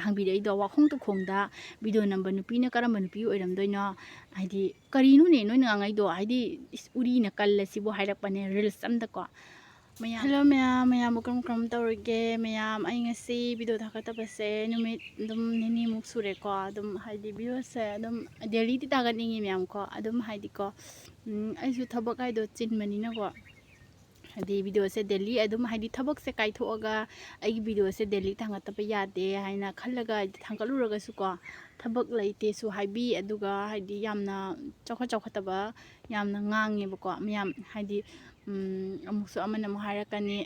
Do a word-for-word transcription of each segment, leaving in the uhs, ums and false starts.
ꯍꯪꯕꯤꯔꯛꯏꯗꯣ ꯋꯥꯈꯣꯡ ꯇꯨꯈꯣꯡꯗ video ꯅꯝꯕ ꯅꯨꯄꯤꯅ ꯀꯔꯝꯕ ꯅꯨꯄꯤ ꯑꯣꯏꯔꯝꯗꯣꯏꯅꯣ? ꯍꯥꯏꯗꯤ, "ꯀꯔꯤꯅꯣꯅꯦ ꯅꯣꯏꯅ ꯉꯥꯡꯉꯛꯏꯗꯣ? ꯍꯥꯏꯗꯤ, ꯏꯁ, ꯎꯔꯤꯅ ꯀꯜꯂꯁꯤꯕꯨ" ꯍꯥꯏꯔꯛꯄꯅꯦ ꯔꯤꯜꯁ ꯑꯝꯗꯀꯣ꯫ ꯃꯌꯥꯝ, ꯍꯜꯂꯣ ꯃꯌꯥꯝ, ꯃꯌꯥꯝꯕꯨ ꯀꯔꯝ ꯀꯔꯝ ꯇꯧꯔꯤꯒꯦ? ꯃꯌꯥꯝ, ꯑꯩ ꯉꯁꯤ ꯚꯤꯗꯤꯑꯣ ꯊꯥꯒꯠꯇꯕꯁꯦ ꯅꯨꯃꯤꯠ ꯑꯗꯨꯝ ꯅꯤꯅꯤꯃꯨꯛ ꯁꯨꯔꯦꯀꯣ꯫ ꯑꯗꯨꯝ ꯍꯥꯏꯗꯤ ꯚꯤꯗꯤꯑꯣꯁꯦ ꯑꯗꯨꯝ ꯗꯦꯂꯤꯗꯤ ꯊꯥꯒꯠꯅꯤꯡꯉꯤ ꯃꯌꯥꯝ ꯀꯣ꯫ ꯑꯗꯨꯝ ꯍꯥꯏꯗꯤꯀꯣ, ꯎꯝ, ꯑꯩꯁꯨ ꯊꯕꯛ ꯍꯥꯏꯗꯣ ꯆꯤꯟꯕꯅꯤꯅꯀꯣ꯫ ꯍꯥꯏꯗꯤ ꯚꯤꯗꯤꯑꯣꯁꯦ ꯗꯦꯂꯤ ꯑꯗꯨꯝ ꯍꯥꯏꯗꯤ ꯊꯕꯛꯁꯦ ꯀꯥꯏꯊꯣꯛꯑꯒ ꯑꯩꯒꯤ ꯚꯤꯗꯤꯑꯣꯁꯦ ꯗꯦꯂꯤ ꯊꯥꯡꯒꯠꯇꯕ ꯌꯥꯗꯦ ꯍꯥꯏꯅ ꯈꯜꯂꯒ ꯍꯥꯏꯗꯤ ꯊꯥꯡꯒꯠꯂꯨꯔꯒꯁꯨꯀꯣ, ꯊꯕꯛ ꯂꯩꯇꯦꯁꯨ ꯍꯥꯏꯕꯤ, ꯑꯗꯨꯒ ꯍꯥꯏꯗꯤ ꯌꯥꯝꯅ ꯆꯥꯎꯈꯠ ꯆꯥꯎꯈꯠꯇꯕ ꯌꯥꯝꯅ ꯉꯥꯡꯉꯦꯕꯀꯣ ꯃꯌꯥꯝ꯫ ꯍꯥꯏꯗꯤ, ꯎꯝ, ꯑꯃꯨꯛꯁꯨ ꯑꯃꯅ ꯑꯃꯨꯛ ꯍꯥꯏꯔꯛꯀꯅꯤ,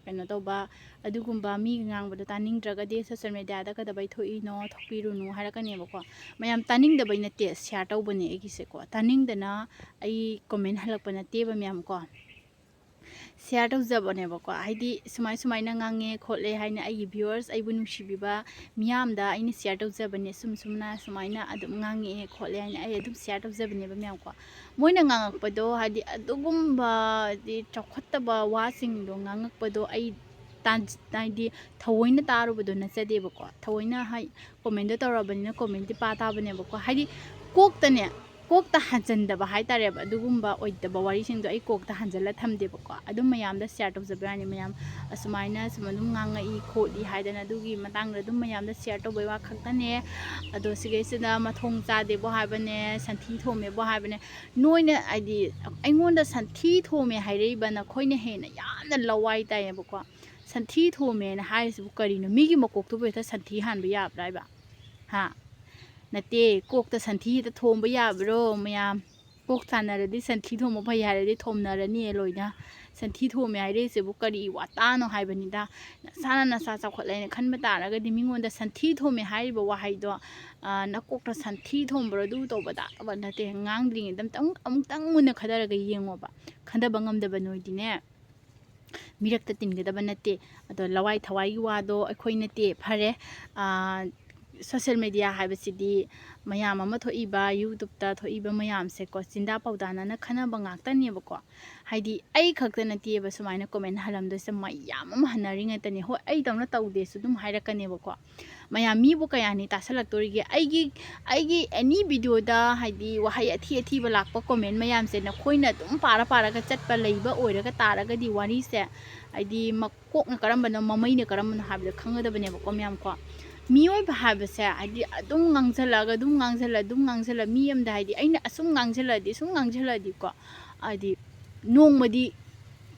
ꯀꯩꯅꯣ ꯇꯧꯕ, "ꯑꯗꯨꯒꯨꯝꯕ ꯃꯤ ꯉꯥꯡꯕꯗꯣ ꯇꯥꯅꯤꯡꯗ꯭ꯔꯒꯗꯤ ꯁꯣꯁꯦꯜ ꯃꯦꯗꯤꯌꯥꯗ ꯀꯩꯗꯧꯕꯩ ꯊꯣꯛꯏꯅꯣ? ꯊꯣꯛꯄꯤꯔꯨꯅꯨ" ꯍꯥꯏꯔꯛꯀꯅꯦꯕꯀꯣ꯫ ꯃꯌꯥꯝ, ꯇꯥꯅꯤꯡꯗꯕꯩ ꯅꯠꯇꯦ, ꯁꯤꯌꯥꯔ ꯇꯧꯕꯅꯦ ꯑꯩꯒꯤꯁꯦꯀꯣ꯫ ꯇꯥꯅꯤꯡꯗꯅ ꯑꯩ ꯀꯣꯃꯦꯟ ꯍꯜꯂꯛꯄ ꯅꯠꯇꯦꯕ ꯃꯌꯥꯝ ꯀꯣ꯫ ꯁꯤꯌꯥꯔ ꯇꯧꯖꯕꯅꯦꯕꯀꯣ꯫ ꯍꯥꯏꯗꯤ ꯁꯨꯃꯥꯏ ꯁꯨꯃꯥꯏꯅ ꯉꯥꯡꯉꯦ ꯈꯣꯠꯂꯦ ꯍꯥꯏꯅ ꯑꯩꯒꯤ ꯚ꯭ꯌꯨꯋꯔꯁ, ꯑꯩꯕꯨ ꯅꯨꯡꯁꯤꯕꯤꯕ ꯃꯤꯌꯥꯝꯗ ꯑꯩꯅ ꯁꯤꯌꯥꯔ ꯇꯧꯖꯕꯅꯦ꯫ ꯁꯨꯝ ꯁꯨꯝꯅ ꯁꯨꯃꯥꯏꯅ ꯑꯗꯨꯝ ꯉꯥꯡꯉꯛꯑꯦ ꯈꯣꯠꯂꯦ ꯍꯥꯏꯅ ꯑꯩ ꯑꯗꯨꯝ ꯁꯤꯌꯥꯔ ꯇꯧꯖꯕꯅꯦꯕ ꯃꯌꯥꯝꯀꯣ꯫ ꯃꯣꯏꯅ ꯉꯥꯡꯉꯛꯄꯗꯣ ꯍꯥꯏꯗꯤ ꯑꯗꯨꯒꯨꯝꯕ ꯍꯥꯏꯗꯤ ꯆꯥꯎꯈꯠꯇꯕ ꯋꯥꯁꯤꯡꯗꯣ ꯉꯥꯡꯉꯛꯄꯗꯣ ꯑꯩ ꯇꯥꯟ-, ꯍꯥꯏꯗꯤ ꯊꯑꯣꯏꯅ ꯇꯥꯔꯨꯕꯗꯣ ꯅꯠꯆꯗꯦꯕꯀꯣ꯫ ꯊꯑꯣꯏꯅ ꯍꯥꯏ ꯀꯣꯃꯦꯟꯗꯣ ꯇꯧꯔꯕꯅꯤꯅ ꯀꯣꯃꯦꯟꯗꯤ ꯄꯥ ꯇꯥꯕꯅꯦꯕꯀꯣ꯫ ꯍꯥꯏꯗꯤ ꯀꯣꯛꯇꯅꯦ, ꯀꯣꯛꯇ ꯍꯟꯖꯟꯗꯕ ꯍꯥꯏꯇꯥꯔꯦꯕ꯫ ꯑꯗꯨꯒꯨꯝꯕ ꯑꯣꯏꯗꯕ ꯋꯥꯔꯤꯁꯤꯡꯗꯣ ꯑꯩ ꯀꯣꯛꯇ ꯍꯟꯖꯜꯂ ꯊꯝꯗꯦꯕꯀꯣ꯫ ꯑꯗꯨꯝ ꯃꯌꯥꯝꯗ ꯁꯤꯌꯥꯔ ꯇꯧꯖꯕ ꯋꯥꯅꯤ꯫ ꯃꯌꯥꯝ ꯑꯁꯨꯃꯥꯏꯅ ꯁꯨꯝ ꯑꯗꯨꯝ ꯉꯥꯡꯉꯛꯏ ꯈꯣꯠꯂꯤ ꯍꯥꯏꯗꯅ ꯑꯗꯨꯒꯤ ꯃꯇꯥꯡꯗ ꯑꯗꯨꯝ ꯃꯌꯥꯝꯗ ꯁꯤꯌꯥꯔ ꯇꯧꯕꯩ ꯋꯥ ꯈꯛꯇꯅꯦ꯫ ꯑꯗꯣ ꯁꯤꯈꯩꯁꯤꯗ ꯃꯊꯣꯡ ꯆꯥꯗꯦꯕꯣ ꯍꯥꯏꯕꯅꯦ, ꯁꯟꯊꯤ ꯊꯣꯝꯃꯦꯕꯣ ꯍꯥꯏꯕꯅꯦ꯫ ꯅꯣꯏꯅ ꯍꯥꯏꯗꯤ ꯑꯩꯉꯣꯟꯗ ꯁꯟꯊꯤ ꯊꯣꯝꯃꯦ ꯍꯥꯏꯔꯛꯏꯕ ꯅꯈꯣꯏꯅ ꯍꯦꯟꯅ ꯌꯥꯝꯅ ꯂꯋꯥꯏ ꯇꯥꯏꯌꯦꯕꯀꯣ꯫ ꯁꯟꯊꯤ ꯊꯣꯝꯃꯦꯅ ꯍꯥꯏꯔꯤꯁꯤꯕꯨ ꯀꯔꯤꯅꯣ? ꯃꯤꯒꯤ ꯃꯀꯣꯛꯇꯨꯕꯨ ꯍꯦꯛꯇ ꯁꯟꯊꯤ ꯍꯥꯟꯕ ꯌꯥꯕ꯭ꯔꯥ ꯍꯥꯏꯕ? ꯍꯥ? ꯅꯠꯇꯦ, ꯀꯣꯛꯇ ꯁꯟꯊꯤ ꯍꯦꯛꯇ ꯊꯣꯝꯕ ꯌꯥꯕ꯭ꯔꯣ ꯃꯌꯥꯝ? ꯀꯣꯛ ꯆꯥꯟꯅꯔꯗꯤ ꯁꯟꯊꯤ ꯊꯣꯝꯕ ꯐꯩ ꯍꯥꯏꯔꯗꯤ ꯊꯣꯝꯅꯔꯅꯤꯌꯦ ꯂꯣꯏꯅ꯫ ꯁꯟꯊꯤ ꯊꯣꯝꯃꯦ ꯍꯥꯏꯔꯛꯏꯁꯤꯕꯨ ꯀꯔꯤ ꯋꯥꯇꯥꯅꯣ ꯍꯥꯏꯕꯅꯤꯗ꯫ ꯅꯁꯥꯅ ꯅꯁꯥ ꯆꯥꯎꯈꯠꯂꯦꯅ ꯈꯟꯕ ꯇꯥꯔꯒꯗꯤ ꯃꯤꯉꯣꯟꯗ ꯁꯟꯊꯤ ꯊꯣꯝꯃꯦ ꯍꯥꯏꯔꯤꯕ ꯋꯥꯍꯩꯗꯣ, ꯑ, ꯅꯀꯣꯛꯇ ꯁꯟꯊꯤ ꯊꯣꯝꯕ꯭ꯔꯣ? ꯑꯗꯨ ꯇꯧꯕ ꯇꯥꯕ ꯅꯠꯇꯦ꯫ ꯉꯥꯡꯗ꯭ꯔꯤꯉꯩꯗ ꯑꯃꯨꯛꯇꯪ, ꯑꯃꯨꯛꯇꯪ ꯃꯨꯟꯅ ꯈꯟꯊꯔꯒ ꯌꯦꯡꯉꯣꯕ꯫ ꯈꯟꯊꯕ ꯉꯝꯗꯕ ꯅꯣꯏꯗꯤꯅꯦ, ꯃꯤꯔꯛꯇ ꯇꯤꯟꯒꯗꯕ ꯅꯠꯇꯦ꯫ ꯑꯗꯣ ꯂꯋꯥꯏ ꯊꯋꯥꯏꯒꯤ ꯋꯥꯗꯣ ꯑꯩꯈꯣꯏ ꯅꯠꯇꯦ꯫ ꯐꯔꯦ, ꯑꯥ, ꯁꯣꯁꯦꯜ ꯃꯦꯗꯤꯌꯥ ꯍꯥꯏꯕꯁꯤꯗꯤ ꯃꯌꯥꯝ ꯑꯃ ꯊꯣꯛꯏꯕ, ꯌꯨꯇꯨꯞꯇ ꯊꯣꯛꯏꯕ ꯃꯌꯥꯝꯁꯦꯀꯣ, ꯆꯤꯟꯗꯥ ꯄꯥꯎꯗꯥꯅꯅ ꯈꯟꯅꯕ ꯉꯥꯛꯇꯅꯦꯕꯀꯣ꯫ ꯍꯥꯏꯗꯤ ꯑꯩ ꯈꯛꯇ ꯅꯠꯇꯦꯕ ꯁꯨꯃꯥꯏꯅ ꯀꯣꯃꯦꯟ ꯍꯜꯂꯝꯗꯣꯏꯁꯦ, ꯃꯌꯥꯝ ꯑꯃ ꯍꯟꯅꯔꯤ ꯉꯥꯛꯇꯅꯦ꯫ ꯍꯣꯏ, ꯑꯩꯗꯧꯅ ꯇꯧꯗꯦꯁꯨ ꯑꯗꯨꯝ ꯍꯥꯏꯔꯛꯀꯅꯦꯕꯀꯣ꯫ ꯃꯌꯥꯝ ꯃꯤꯕꯨ ꯀꯌꯥꯅꯤ ꯇꯥꯁꯜꯂꯛꯇꯣꯔꯤꯒꯦ? ꯑꯩꯒꯤ ꯑꯩꯒꯤ ꯑꯦꯅꯤ ꯚꯤꯗꯤꯑꯣꯗ ꯍꯥꯏꯗꯤ ꯋꯥꯍꯩ ꯑꯊꯤ ꯑꯊꯤꯕ ꯂꯥꯛꯄ ꯀꯣꯃꯦꯟ ꯃꯌꯥꯝꯁꯦ ꯅꯈꯣꯏꯅ ꯑꯗꯨꯝ ꯄꯥꯔ ꯄꯥꯔꯒ ꯆꯠꯄ ꯂꯩꯕ ꯑꯣꯏꯔꯒ ꯇꯥꯔꯒꯗꯤ ꯋꯥꯔꯤꯁꯦ ꯍꯥꯏꯗꯤ ꯃꯀꯣꯛꯅ ꯀꯔꯝꯕꯅꯣ ꯃꯃꯩꯅ ꯀꯔꯝꯕꯅꯣ ꯍꯥꯏꯕꯗꯣ ꯈꯪꯒꯗꯕꯅꯦꯕꯀꯣ ꯃꯌꯥꯝ ꯀꯣ꯫ ꯃꯤꯑꯣꯏꯕ ꯍꯥꯏꯕꯁꯦ ꯍꯥꯏꯗꯤ ꯑꯗꯨꯝ ꯉꯥꯡꯁꯜꯂꯛꯑꯒ ꯑꯗꯨꯝ ꯉꯥꯡꯁꯜꯂ ꯑꯗꯨꯝ ꯉꯥꯡꯁꯜꯂ ꯃꯤ ꯑꯃꯗ ꯍꯥꯏꯗꯤ ꯑꯩꯅ ꯑꯁꯨꯝ ꯉꯥꯡꯁꯜꯂꯛꯑꯗꯤ ꯁꯨꯝ ꯉꯥꯡꯁꯜꯂꯛꯑꯗꯤꯀꯣ ꯍꯥꯏꯗꯤ ꯅꯣꯡꯃꯗꯤ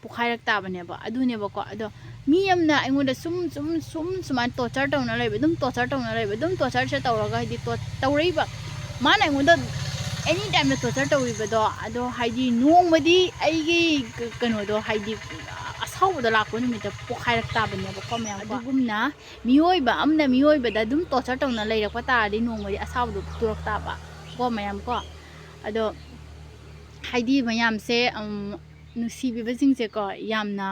ꯄꯣꯛꯈꯥꯏꯔꯛ ꯇꯥꯕꯅꯦꯕ꯫ ꯑꯗꯨꯅꯦꯕꯀꯣ꯫ ꯑꯗꯣ ꯃꯤ ꯑꯃꯅ ꯑꯩꯉꯣꯟꯗ ꯁꯨꯝ ꯁꯨꯝ ꯁꯨꯝ ꯁꯨꯃꯥꯏꯅ ꯇꯣꯔꯆꯔ ꯇꯧꯅ ꯂꯩꯕ ꯑꯗꯨꯝ ꯇꯣꯔꯆꯔ ꯇꯧꯅ ꯂꯩꯕ ꯑꯗꯨꯝ ꯇꯣꯔꯆꯔꯁꯦ ꯇꯧꯔꯒ ꯍꯥꯏꯗꯤ ꯇꯧꯔꯛꯏꯕ ꯃꯥꯅ ꯑꯩꯉꯣꯟꯗ ꯑꯦꯅꯤ ꯇꯥꯏꯝꯗ ꯇꯣꯔꯆꯔ ꯇꯧꯔꯤꯕꯗꯣ ꯑꯗꯣ ꯍꯥꯏꯗꯤ ꯅꯣꯡꯃꯗꯤ ꯑꯩꯒꯤ ꯀꯩꯅꯣꯗꯣ ꯍꯥꯏꯗꯤ ꯑꯁꯥꯎꯕꯗꯣ ꯂꯥꯛꯄ ꯅꯨꯃꯤꯠꯇ ꯄꯣꯛꯈꯥꯏꯔꯛ ꯇꯥꯕꯅꯦꯕꯀꯣ ꯃꯌꯥꯝ꯫ ꯑꯗꯨꯒꯨꯝꯅ ꯃꯤꯑꯣꯏꯕ ꯑꯃꯅ ꯃꯤꯑꯣꯏꯕꯗ ꯑꯗꯨꯝ ꯇꯣꯔꯆꯔ ꯇꯧꯅ ꯂꯩꯔꯛꯄ ꯇꯥꯔꯗꯤ ꯅꯣꯡꯃꯗꯤ ꯑꯁꯥꯎꯕꯗꯣ ꯐꯨꯠꯇꯣꯔꯛ ꯇꯥꯕ ꯀꯣ ꯃꯌꯥꯝ ꯀꯣ꯫ ꯑꯗꯣ ꯍꯥꯏꯗꯤ ꯃꯌꯥꯝꯁꯦ ꯅꯨꯡꯁꯤꯕꯤꯕꯁꯤꯡꯁꯦꯀꯣ ꯌꯥꯝꯅ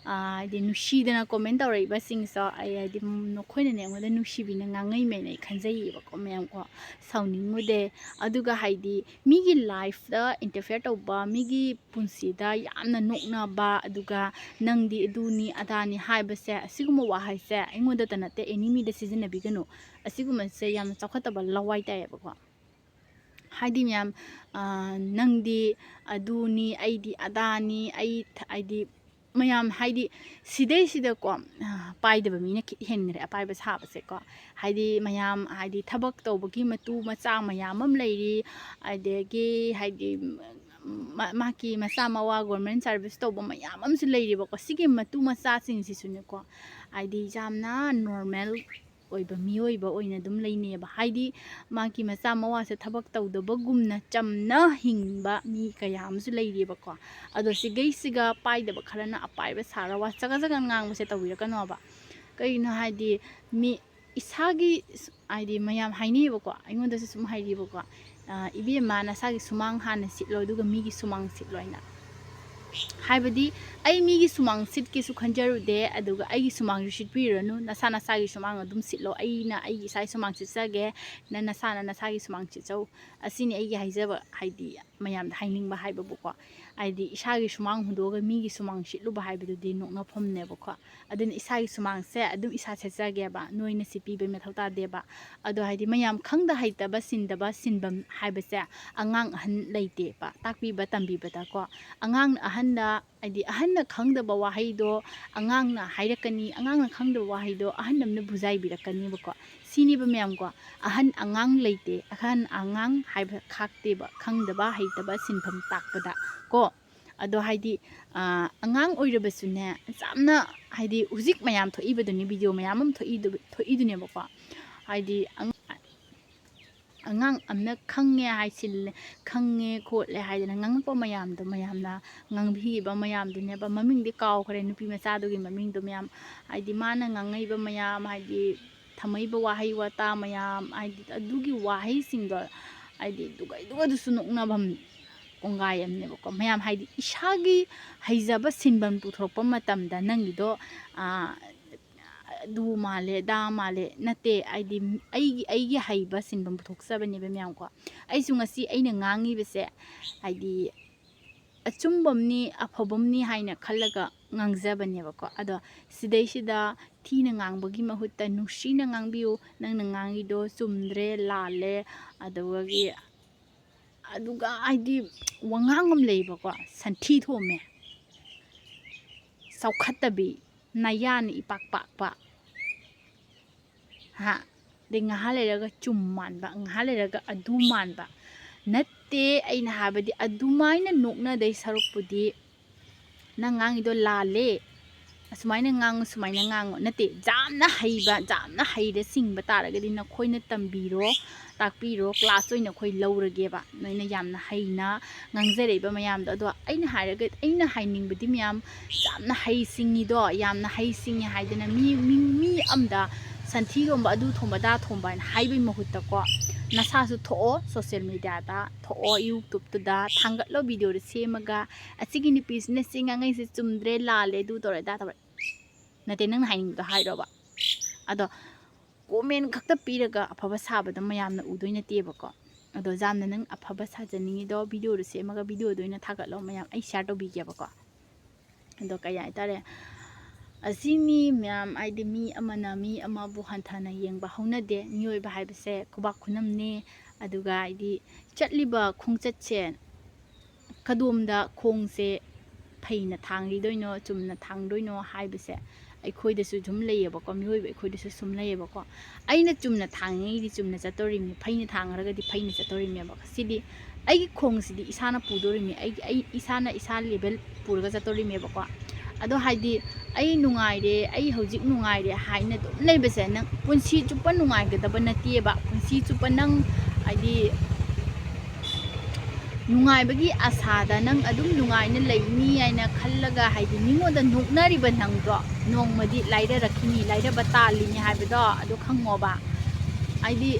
ꯍꯥꯏꯗꯤ ꯅꯨꯡꯁꯤꯗꯅ ꯀꯣꯃꯦꯟ ꯇꯧꯔꯛꯏꯕꯁꯤꯡꯁꯣ ꯑꯩ ꯍꯥꯏꯗꯤ ꯅꯈꯣꯏꯅꯅꯦ ꯑꯩꯉꯣꯟꯗ ꯅꯨꯡꯁꯤꯕꯤꯅ ꯉꯥꯡꯉꯩꯃꯦꯅ ꯑꯩ ꯈꯟꯖꯩꯌꯦꯕꯀꯣ ꯃꯌꯥꯝ ꯀꯣ꯫ ꯁꯥꯎꯅꯤꯡꯉꯨꯗꯦ꯫ ꯑꯗꯨꯒ ꯍꯥꯏꯗꯤ ꯃꯤꯒꯤ ꯂꯥꯏꯐꯇ ꯏꯟꯇꯔꯐꯤꯌꯔ ꯇꯧꯕ ꯃꯤꯒꯤ ꯄꯨꯟꯁꯤꯗ ꯌꯥꯝꯅ ꯅꯣꯛꯅꯕ ꯑꯗꯨꯒ ꯅꯪꯗꯤ ꯑꯗꯨꯅꯤ ꯑꯗꯥꯅꯤ ꯍꯥꯏꯕꯁꯦ ꯑꯁꯤꯒꯨꯝꯕ ꯋꯥꯍꯩꯁꯦ ꯑꯩꯉꯣꯟꯗꯇ ꯅꯠꯇꯦ ꯑꯦꯅꯤ ꯃꯤꯗ ꯁꯤꯖꯤꯟꯅꯕꯤꯒꯅꯨ꯫ ꯑꯁꯤꯒꯨꯝꯕꯁꯦ ꯌꯥꯝꯅ ꯆꯥꯎꯈꯠꯇꯕ ꯂꯋꯥꯏ ꯇꯥꯏꯌꯦꯕꯀꯣ꯫ ꯍꯥꯏꯗꯤ ꯃꯌꯥꯝ ꯅꯪꯗꯤ ꯑꯗꯨꯅꯤ ꯑꯩꯗꯤ ꯑꯗꯥꯅꯤ ꯑꯩ ꯍꯥꯏꯗꯤ ꯃꯌꯥꯝ ꯍꯥꯏꯗꯤ ꯁꯤꯗꯩꯁꯤꯗꯀꯣ ꯄꯥꯏꯗꯕ ꯃꯤꯅ ꯈꯤꯠ ꯍꯦꯟꯈ꯭ꯔꯦ ꯑꯄꯥꯏꯕ ꯁꯥꯕꯁꯦꯀꯣ꯫ ꯍꯥꯏꯗꯤ ꯃꯌꯥꯝ ꯍꯥꯏꯗꯤ ꯊꯕꯛ ꯇꯧꯕꯒꯤ ꯃꯇꯨ ꯃꯆꯥ ꯃꯌꯥꯝ ꯑꯃ ꯂꯩꯔꯤ꯫ ꯑꯗꯒꯤ ꯍꯥꯏꯗꯤ ꯃꯍꯥꯛꯀꯤ ꯃꯆꯥ ꯃꯋꯥ ꯒꯣꯔꯃꯦꯟ ꯁꯥꯔꯚꯤꯁ ꯇꯧꯕ ꯃꯌꯥꯝ ꯑꯃꯁꯨ ꯂꯩꯔꯤꯕꯀꯣ꯫ ꯁꯤꯒꯤ ꯃꯇꯨ ꯃꯆꯥꯁꯤꯡꯁꯤꯁꯨꯅꯦꯀꯣ ꯍꯥꯏꯗꯤ ꯌꯥꯝꯅ ꯅꯣꯔꯃꯦꯜ ꯑꯣꯏꯕ ꯃꯤꯑꯣꯏꯕ ꯑꯣꯏꯅ ꯑꯗꯨꯝ ꯂꯩꯅꯩꯌꯦꯕ꯫ ꯍꯥꯏꯗꯤ ꯃꯥꯒꯤ ꯃꯆꯥ ꯃꯋꯥꯁꯦ ꯊꯕꯛ ꯇꯧꯗꯕꯒꯨꯝꯅ ꯆꯝꯅ ꯍꯤꯡꯕ ꯃꯤ ꯀꯌꯥ ꯑꯃꯁꯨ ꯂꯩꯔꯤꯕꯀꯣ꯫ ꯑꯗꯣ ꯁꯤꯒꯩꯁꯤꯒ ꯄꯥꯏꯗꯕ ꯈꯔꯅ ꯑꯄꯥꯏꯕ ꯁꯥꯔ ꯋꯥ ꯆꯒꯠ ꯆꯒꯠ ꯉꯥꯡꯕꯁꯦ ꯇꯧꯕꯤꯔꯛꯀꯅꯣꯕ꯫ ꯀꯩꯒꯤꯅꯣ ꯍꯥꯏꯗꯤ ꯃꯤ ꯏꯁꯥꯒꯤ ꯍꯥꯏꯗꯤ ꯃꯌꯥꯝ ꯍꯥꯏꯅꯩꯌꯦꯕꯀꯣ ꯑꯩꯉꯣꯟꯗꯁꯨ ꯁꯨꯝ ꯍꯥꯏꯔꯤꯕꯀꯣ ꯏꯕꯦꯝꯃ ꯅꯁꯥꯒꯤ ꯁꯨꯃꯥꯡ ꯍꯥꯟꯅ ꯁꯤꯠꯂꯣ ꯑꯗꯨꯒ ꯃꯤꯒꯤ ꯁꯨꯃꯥꯡ ꯁꯤꯠꯂꯣ ꯍꯥꯏꯅ꯫ ꯍꯥꯏꯕꯗꯤ ꯑꯩ ꯃꯤꯒꯤ ꯁꯨꯃꯥꯡ ꯁꯤꯠꯀꯦꯁꯨ ꯈꯟꯖꯔꯨꯗꯦ ꯑꯗꯨꯒ ꯑꯩꯒꯤ ꯁꯨꯃꯥꯡꯁꯨ ꯁꯤꯠꯄꯤꯔꯨꯔꯅꯨ꯫ ꯅꯁꯥ ꯅꯁꯥꯒꯤ ꯁꯨꯃꯥꯡ ꯑꯗꯨꯝ ꯁꯤꯠꯂꯣ꯫ ꯑꯩꯅ ꯑꯩꯒꯤ ꯏꯁꯥꯒꯤ ꯁꯨꯃꯥꯡ ꯁꯤꯠꯆꯒꯦ꯫ ꯅꯪ ꯅꯁꯥꯅ ꯅꯁꯥꯒꯤ ꯁꯨꯃꯥꯡ ꯁꯤꯠꯆꯧ꯫ ꯑꯁꯤꯅꯤ ꯑꯩꯒꯤ ꯍꯥꯏꯖꯕ ꯍꯥꯏꯗꯤ ꯃꯌꯥꯝꯗ ꯍꯥꯏꯅꯤꯡꯕ ꯍꯥꯏꯕꯕꯨꯀꯣ꯫ ꯍꯥꯏꯗꯤ ꯏꯁꯥꯒꯤ ꯁꯨꯃꯥꯡ ꯍꯨꯟꯗꯣꯛꯑꯒ ꯃꯤꯒꯤ ꯁꯨꯃꯥꯡ ꯁꯤꯠꯂꯨꯕ ꯍꯥꯏꯕꯗꯨꯗꯤ ꯅꯣꯛꯅꯐꯝꯅꯦꯕꯀꯣ꯫ ꯑꯗꯨꯅ ꯏꯁꯥꯒꯤ ꯁꯨꯃꯥꯡꯁꯦ ꯑꯗꯨꯝ ꯏꯁꯥ ꯁꯦꯠꯆꯒꯦꯕ, ꯅꯣꯏꯅ ꯁꯤꯠꯄꯤꯕꯩ ꯃꯊꯧ ꯇꯥꯗꯦꯕ꯫ ꯑꯗꯣ ꯍꯥꯏꯗꯤ ꯃꯌꯥꯝ ꯈꯪꯗ ꯍꯩꯇꯕ, ꯁꯤꯟꯗꯕ, ꯁꯤꯟꯐꯝ ꯍꯥꯏꯕꯁꯦ ꯑꯉꯥꯡ ꯑꯍꯟ ꯂꯩꯇꯦꯕ ꯇꯥꯛꯄꯤꯕ ꯇꯝꯕꯤꯕꯗꯀꯣ꯫ ꯑꯉꯥꯡꯅ ꯑꯍꯟꯗ, ꯍꯥꯏꯗꯤ ꯑꯍꯟꯅ ꯈꯪꯗꯕ ꯋꯥꯍꯩꯗꯣ ꯑꯉꯥꯡꯅ ꯍꯥꯏꯔꯛꯀꯅꯤ, ꯑꯉꯥꯡꯅ ꯈꯪꯗꯕ ꯋꯥꯍꯩꯗꯣ ꯑꯍꯟ ꯑꯃꯅ ꯕꯨꯖꯥꯏꯕꯤꯔꯛꯀꯅꯤꯕꯀꯣ꯫ ꯁꯤꯅꯦꯕ ꯃꯌꯥꯝꯀꯣ꯫ ꯑꯍꯟ ꯑꯉꯥꯡ ꯂꯩꯇꯦ, ꯑꯍꯟ ꯑꯉꯥꯡ ꯍꯥꯏꯕ ꯈꯥꯛꯇꯦꯕ, ꯈꯪꯗꯕ ꯍꯩꯇꯕ ꯁꯤꯟꯐꯝ ꯇꯥꯛꯄꯗ ꯀꯣ꯫ ꯑꯗꯣ ꯍꯥꯏꯗꯤ, ꯑꯉꯥꯡ ꯑꯣꯏꯔꯕꯁꯨꯅꯦ, ꯌꯥꯝꯅ ꯍꯥꯏꯗꯤ ꯍꯧꯖꯤꯛ ꯃꯌꯥꯝ ꯊꯣꯛꯏꯕꯗꯨꯅꯤ, ꯚꯤꯗꯤꯑꯣ ꯃꯌꯥꯝ ꯑꯃ ꯊꯣꯛꯏꯗꯨ-, ꯊꯣꯛꯏꯗꯨꯅꯦꯕꯀꯣ꯫ ꯍꯥꯏꯗꯤ ꯑꯉ-, ꯑꯉꯥꯡ ꯑꯃꯅ ꯈꯪꯉꯦ ꯍꯥꯏꯁꯤꯜꯂꯦ, ꯈꯪꯉꯦ ꯈꯣꯠꯂꯦ ꯍꯥꯏꯗꯅ ꯉꯥꯡꯉꯛꯄ ꯃꯌꯥꯝꯗꯣ, ꯃꯌꯥꯝꯅ ꯉꯥꯡꯕꯤꯈꯤꯕ ꯃꯌꯥꯝꯗꯨꯅꯦꯕ꯫ ꯃꯃꯤꯡꯗꯤ ꯀꯥꯎꯈ꯭ꯔꯦ, ꯅꯨꯄꯤ ꯃꯆꯥꯗꯨꯒꯤ ꯃꯃꯤꯡꯗꯣ ꯃꯌꯥꯝ꯫ ꯍꯥꯏꯗꯤ ꯃꯥꯅ ꯉꯥꯡꯉꯛꯏꯕ ꯃꯌꯥꯝ, ꯍꯥꯏꯗꯤ ꯊꯝꯃꯛꯏꯕ ꯋꯥꯍꯩ ꯋꯥꯇꯥ ꯃꯌꯥꯝ, ꯍꯥꯏꯗꯤ ꯑꯗꯨꯒꯤ ꯋꯥꯍꯩꯁꯤꯡꯗꯣ, ꯍꯥꯏꯗꯤ ꯑꯗꯨꯒꯩꯗꯨꯒꯗꯨꯁꯨ ꯅꯣꯛꯅꯐꯝ ꯀꯣꯡꯒꯥꯏ ꯑꯃꯅꯦꯕꯀꯣ꯫ ꯃꯌꯥꯝ ꯍꯥꯏꯗꯤ ꯏꯁꯥꯒꯤ ꯍꯩꯖꯕ ꯁꯤꯟꯐꯝ ꯄꯨꯊꯣꯔꯛꯄ ꯃꯇꯝꯗ ꯅꯪꯒꯤꯗꯣ, ꯑꯥ, ꯑꯗꯨ ꯃꯥꯜꯂꯦ, ꯑꯗꯥ ꯃꯥꯜꯂꯦ, ꯅꯠꯇꯦ, ꯍꯥꯏꯗꯤ ꯑꯩꯒꯤ, ꯑꯩꯒꯤ ꯍꯩꯕ ꯁꯤꯟꯐꯝ ꯄꯨꯊꯣꯛꯆꯕꯅꯦꯕ ꯃꯌꯥꯝꯀꯣ꯫ ꯑꯩꯁꯨ ꯉꯁꯤ ꯑꯩꯅ ꯉꯥꯡꯉꯤꯕꯁꯦ ꯍꯥꯏꯗꯤ ꯑꯆꯨꯝꯕꯝꯅꯤ, ꯑꯐꯕꯝꯅꯤ ꯍꯥꯏꯅ ꯈꯜꯂꯒ ꯉꯥꯡꯖꯕꯅꯦꯕꯀꯣ꯫ ꯑꯗꯣ ꯁꯤꯗꯩꯁꯤꯗ ꯊꯤꯅ ꯉꯥꯡꯕꯒꯤ ꯃꯍꯨꯠꯇ ꯅꯨꯡꯁꯤꯅ ꯉꯥꯡꯕꯤꯌꯨ꯫ "ꯅꯪꯅ ꯉꯥꯡꯉꯤꯗꯣ ꯆꯨꯝꯗ꯭ꯔꯦ, ꯂꯥꯜꯂꯦ", ꯑꯗꯨꯒꯤ, ꯑꯗꯨꯒ ꯍꯥꯏꯗꯤ ꯋꯥꯉꯥꯡ ꯑꯃ ꯂꯩꯌꯦꯕꯀꯣ, ꯁꯟꯊꯤ ꯊꯣꯝꯃꯦ, ꯆꯥꯎꯈꯠꯇꯕꯤ, ꯅꯌꯥꯅ ꯏꯄꯥꯛ ꯄꯥꯛꯄ, ꯍꯥ? ꯑꯗꯩ ꯉꯥꯏꯍꯥꯛ ꯂꯩꯔꯒ ꯆꯨꯝ ꯃꯥꯟꯕ, ꯉꯥꯏꯍꯥꯛ ꯂꯩꯔꯒ ꯑꯗꯨ ꯃꯥꯟꯕ꯫ ꯅꯠꯇꯦ, ꯑꯩꯅ ꯍꯥꯏꯕꯗꯤ ꯑꯗꯨꯃꯥꯏꯅ ꯅꯣꯛꯅꯗꯩ ꯁꯔꯨꯛꯄꯨꯗꯤ ꯅꯪ ꯉꯥꯡꯉꯤꯗꯣ ꯂꯥꯜꯂꯦ, ꯑꯁꯨꯃꯥꯏꯅ ꯉꯥꯡꯉꯨ, ꯁꯨꯃꯥꯏꯅ ꯉꯥꯡꯉꯨ꯫ ꯅꯠꯇꯦ, ꯌꯥꯝꯅ ꯍꯩꯕ, ꯌꯥꯝꯅ ꯍꯩꯔꯦ ꯁꯤꯡꯕ ꯇꯥꯔꯒꯗꯤ ꯅꯈꯣꯏꯅ ꯇꯝꯕꯤꯔꯣ, ꯇꯥꯛꯄꯤꯔꯣ, ꯀ꯭ꯂꯥꯁ ꯑꯣꯏꯅ ꯑꯩꯈꯣꯏ ꯂꯧꯔꯒꯦꯕ꯫ ꯅꯣꯏꯅ ꯌꯥꯝꯅ ꯍꯩꯅ ꯉꯥꯡꯖꯔꯛꯏꯕ ꯃꯌꯥꯝꯗꯣ꯫ ꯑꯗꯣ ꯑꯩꯅ ꯍꯥꯏꯔꯒ, ꯑꯩꯅ ꯍꯥꯏꯅꯤꯡꯕꯗꯤ ꯃꯌꯥꯝ, ꯌꯥꯝꯅ ꯍꯩ ꯁꯤꯡꯉꯤꯗꯣ, ꯌꯥꯝꯅ ꯍꯩ ꯁꯤꯡꯉꯤ ꯍꯥꯏꯗꯅ ꯃꯤ, ꯃꯤ, ꯃꯤ ꯑꯝꯗ ꯁꯟꯊꯤ ꯊꯣꯝꯕ, ꯑꯗꯨ ꯊꯣꯝꯕ, ꯑꯗꯥ ꯊꯣꯝꯕ ꯍꯥꯏꯅ ꯍꯥꯏꯕꯒꯤ ꯃꯍꯨꯠꯇꯀꯣ, ꯅꯁꯥꯁꯨ ꯊꯣꯛꯑꯣ, ꯁꯣꯁꯦꯜ ꯃꯦꯗꯤꯌꯥꯗ ꯊꯣꯛꯑꯣ, ꯌꯨꯇ꯭ꯌꯨꯕꯇꯨꯗ ꯊꯥꯡꯒꯠꯂꯣ, ꯚꯤꯗꯤꯑꯣꯗꯣ ꯁꯦꯝꯃꯒ, "ꯑꯁꯤꯒꯤ ꯅꯨꯄꯤꯁꯤꯅ ꯁꯤ ꯉꯥꯡꯉꯛꯏꯁꯦ ꯆꯨꯝꯗ꯭ꯔꯦ, ꯂꯥꯜꯂꯦ, ꯑꯗꯨ ꯇꯧꯔꯦ, ꯑꯗꯥ ꯇꯧꯔꯦ"꯫ ꯅꯠꯇꯦ, ꯅꯪꯅ ꯍꯥꯏꯅꯤꯡꯕꯗꯣ ꯍꯥꯏꯔꯣꯕ꯫ ꯑꯗꯣ ꯀꯣꯃꯦꯟ ꯈꯛꯇ ꯄꯤꯔꯒ ꯑꯐꯕ ꯁꯥꯕꯗꯣ ꯃꯌꯥꯝꯅ ꯎꯗꯣꯏ ꯅꯠꯇꯦꯕꯀꯣ꯫ ꯑꯗꯣ ꯌꯥꯝꯅ ꯅꯪ ꯑꯐꯕ ꯁꯥꯖꯅꯤꯡꯉꯤꯗꯣ ꯚꯤꯗꯤꯑꯣꯗꯣ ꯁꯦꯝꯃꯒ ꯚꯤꯗꯤꯑꯣꯗꯣ ꯑꯣꯏꯅ ꯊꯥꯒꯠꯂꯣ, ꯃꯌꯥꯝ ꯑꯩ ꯁꯤꯌꯥꯔ ꯇꯧꯕꯤꯒꯦꯕꯀꯣ꯫ ꯑꯗꯣ ꯀꯩ ꯍꯥꯏꯇꯥꯔꯦ, ꯑꯁꯤꯅꯤ ꯃꯌꯥꯝ, ꯍꯥꯏꯗꯤ ꯃꯤ ꯑꯃꯅ ꯃꯤ ꯑꯃꯕꯨ ꯍꯟꯊꯅ ꯌꯦꯡꯕ ꯍꯧꯅꯗꯦ꯫ ꯃꯤꯑꯣꯏꯕ ꯍꯥꯏꯕꯁꯦ ꯈꯨꯕꯥꯛ ꯈꯨꯅꯝꯅꯦ꯫ ꯑꯗꯨꯒ ꯍꯥꯏꯗꯤ ꯆꯠꯂꯤꯕ ꯈꯣꯡꯆꯠꯁꯦ ꯀꯗꯣꯝꯗ ꯈꯣꯡꯁꯦ ꯐꯩꯅ ꯊꯥꯡꯂꯤꯗꯣꯏꯅꯣ, ꯆꯨꯝꯅ ꯊꯥꯡꯗꯣꯏꯅꯣ ꯍꯥꯏꯕꯁꯦ ꯑꯩꯈꯣꯏꯗꯁꯨ ꯑꯗꯨꯝ ꯂꯩꯌꯦꯕꯀꯣ, ꯃꯤꯑꯣꯏꯕ ꯑꯩꯈꯣꯏꯗꯁꯨ ꯁꯨꯝ ꯂꯩꯌꯦꯕꯀꯣ꯫ ꯑꯩꯅ ꯆꯨꯝꯅ ꯊꯥꯡꯉꯤꯉꯩꯗꯤ ꯆꯨꯝꯅ ꯆꯠꯇꯣꯔꯤꯕꯅꯤ, ꯐꯩꯅ ꯊꯥꯡꯉꯔꯒꯗꯤ ꯐꯩꯅ ꯆꯠꯇꯣꯔꯤꯕꯅꯦꯕ꯫ ꯁꯤꯗꯤ ꯑꯩꯒꯤ ꯈꯣꯡꯁꯤꯗꯤ ꯏꯁꯥꯅ ꯄꯨꯗꯣꯔꯤꯕꯅꯤ, ꯑꯩꯒꯤ, ꯑꯩ ꯏꯁꯥꯅ ꯏꯁꯥ ꯂꯦꯕꯦꯜ ꯄꯨꯔꯒ ꯆꯠꯇꯣꯔꯤꯕꯅꯦꯕꯀꯣ꯫ ꯑꯗꯣ ꯍꯥꯏꯗꯤ ꯑꯩ ꯅꯨꯡꯉꯥꯏꯔꯦ, ꯑꯩ ꯍꯧꯖꯤꯛ ꯅꯨꯡꯉꯥꯏꯔꯦ ꯍꯥꯏꯅ ꯑꯗꯨꯝ ꯂꯩꯕꯁꯦ ꯅꯪ ꯄꯨꯟꯁꯤ ꯆꯨꯞꯄ ꯅꯨꯡꯉꯥꯏꯒꯗꯕ ꯅꯠꯇꯦꯕ꯫ ꯄꯨꯟꯁꯤ ꯆꯨꯞꯄ ꯅꯪ ꯍꯥꯏꯗꯤ ꯅꯨꯡꯉꯥꯏꯕꯒꯤ ꯑꯁꯥꯗ ꯅꯪ ꯑꯗꯨꯝ ꯅꯨꯡꯉꯥꯏꯅ ꯂꯩꯅꯤ ꯍꯥꯏꯅ ꯈꯜꯂꯒ, ꯍꯥꯏꯗꯤ ꯃꯤꯉꯣꯟꯗ ꯅꯣꯛꯅꯔꯤꯕ ꯅꯪꯗꯣ ꯅꯣꯡꯃꯗꯤ ꯂꯥꯏꯔꯔꯛꯈꯤꯅꯤ, ꯂꯥꯏꯔꯕ ꯇꯥꯜꯂꯤꯅꯤ ꯍꯥꯏꯕꯗꯣ ꯑꯗꯨ ꯈꯪꯉꯣꯕ꯫ ꯍꯥꯏꯗꯤ